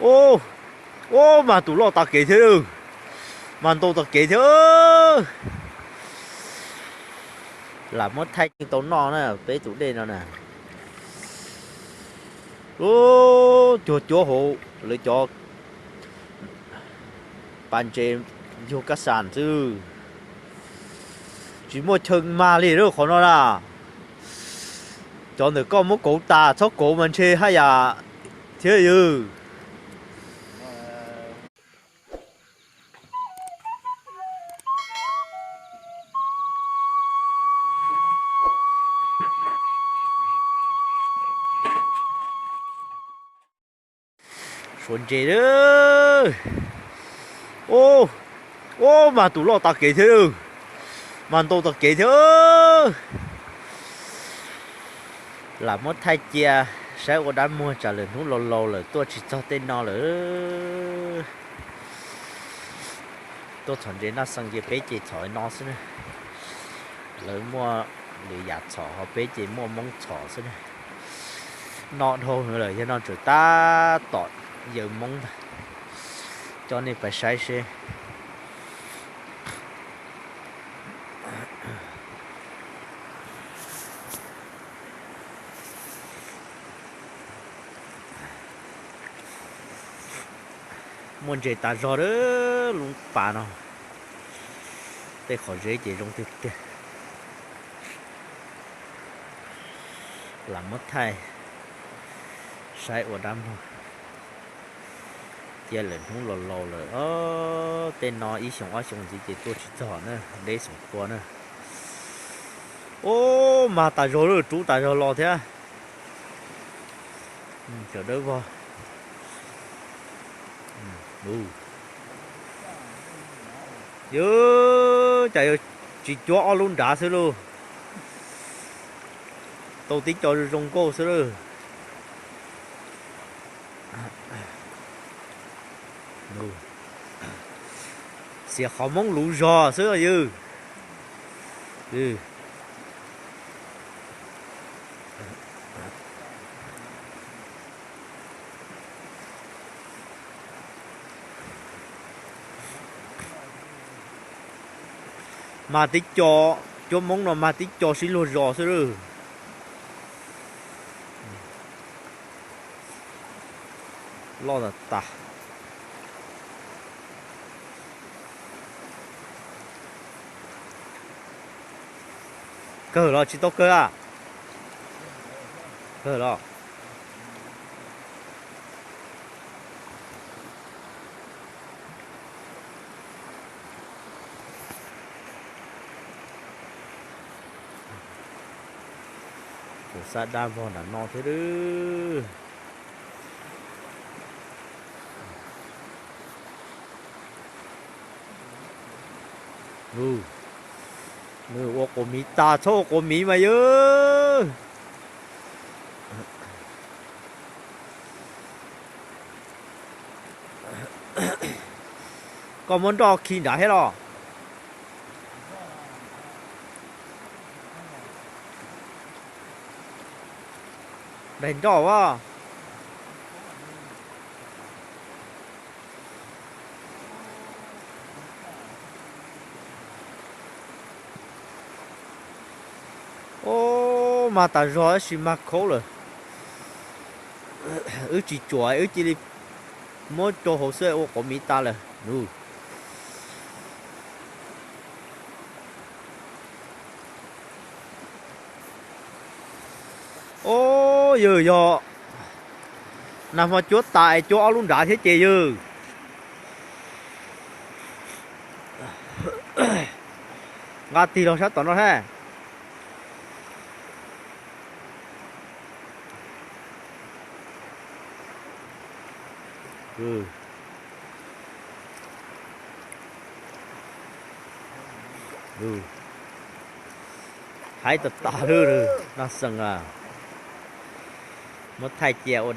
Ub, ub, mas tus loj tas kev thiab, mas ntau tas kev thiab. Lam muab thaij yeej tau noj na, peb tus dej no na. Ub, cuag cuab hauv lawv cov pas ntses yug kab xas xwb. Tsis muaj chaw mag li lawm qhov no na. Cov ntawm koj muab kauv tas, txhob kauv mas ntshe haj yam thiab yws. Suav ntses. Ub, ub, mas tus loj tas kev thiab, mas ntau tas kev thiab. Lam muab thaij cia saib ua dab muag tsam lawm hnub laus laus lawm tuaj tsis txog tej no lawm. Tuaj txhom ntses Naj Xees ces peb ces txhom no xwb na. Lawv muaj lwm yam txhom ho peb ces muaj Hmoob txhom xwb na. Noj dhau lawm yog no tseem tab tom yawg Hmoob ntag. Coj nej pais saib seb. Muaj ntses tas zog lub pas no. Tej qhov zeb ces zoo tiag tiag. Lam muab thaij saib ua dab muag. Cia lawm hnub laus laus lawm, tej no ib xyoo ob xyoo ntxiv ces tuaj tsis txog na, deb xoom pua na. Ub, mag tas zog lawm, rub tas zog los thiab. Cov dawb vog. Yog cas yuav tsis cuab ob lub nrad xwb lauj. Tau tib co zoo zoo nkauj xwb lauj. Xiam qhov Hmoob luv zog xwb yog. Mag tib co, cuab Hmoob no mag tib co sib luag zos xwb lauj. Loj tas tas. Kawg los tsis tau kawg a? Kawg los. Kuv xav dab vog nram no thiab. Nws ua quas miv tas, txhob ua quas miv mas yog. Koj muab nroj khi nrad thiab los? Daig nroj as. Ub, mag tas zog tab sis mag khaub lawm. Wb tsis tsuam, wb cia li muab rau hauv xwb, ua quas miv tas lawm. Ub, yog, yog nag hmo cuab tas es cuab ob lub nrad thiab ces yog. Nqa tig los sab tom no thiab. Haib tas tas lawm, Naj Xees a. Muab thaij cia ua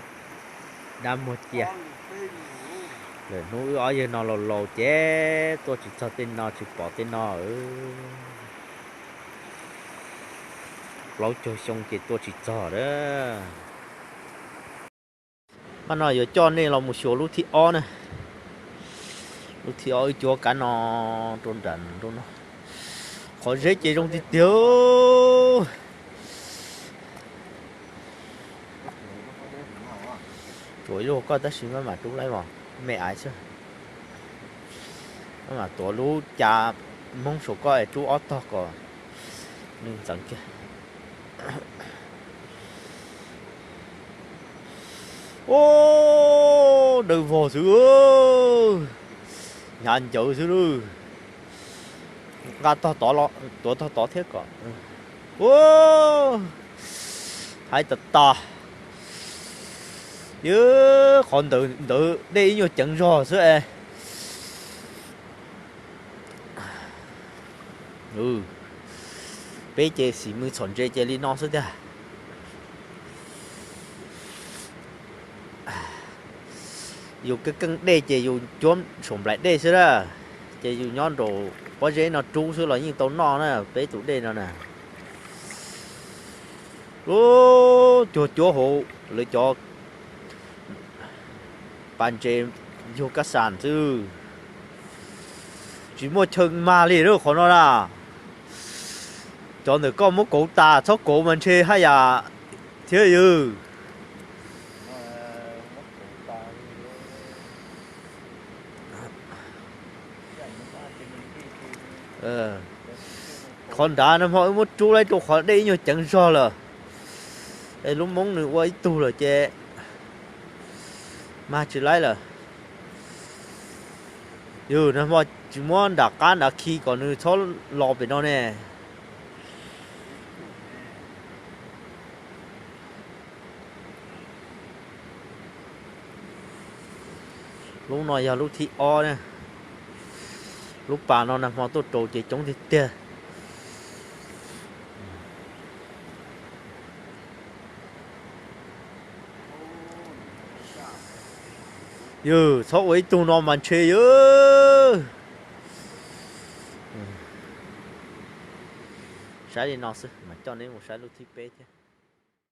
dab muag cia. Lawm hnub wb ob yawg no laus laus ces tuaj tsis txog tej no, tsis pom tej no. Plaub caug xyoo ces tuaj tsis txog lawm. Pab no yuav coj nej los mus xyuas lub thib ob na. Lub thib ob wb cuab kab no rau nram no. Qhov zeb ces zoo tiag tiag. Tsuas ib lub koj tab sis maj mam rub laib os, me aiv xwb. Maj mam tuav lub ca Hmoob saum koj es rub ob tog kom nws ntxeev kiag. Ub, dawb vog xwb, hnyav ncawv xwb lawm. Nqa tog tod, tuav tog tod thiab kom. Ub, haib tas tas. Yog qhov ntawd ntawd dej ib nyuag ceev zog xwb es. Peb ces xim mws txhom ntses ces li no xwb tiag. Yus keej keej dej ces yus cuab saum nplaim dej xwb na, ces yus nyob nraum pob zeb no rub xwb los yeej tau noj na, peb tus dej no na. Lub cuag cuab hauv lawv cov pas ntses yug kab xas xwb, tsis muaj chaw mag li lawm qhov no na. Cov ntawm koj muab kauv tas txhob kauv mas ntshe haj yam thiab yog. Qhov nrad no hmo wb muab rub laib rau qhov dej ib nyuag ceev zog lawm, es lub Hmoob nws ua ib tug lawm ces mag tsis laib lawm. Yog nag hmo tsis muab nram qab nrad khi kom nws txhob los pem no ne. Lub no yog lub thib ob. Lub pas no nag hmo tuaj rau ces coob tiag tiag. Yog txhob ua ib tug no mas ntshe yog. Saib li no xwb mas coj neb mus saib lub thib peb thiab.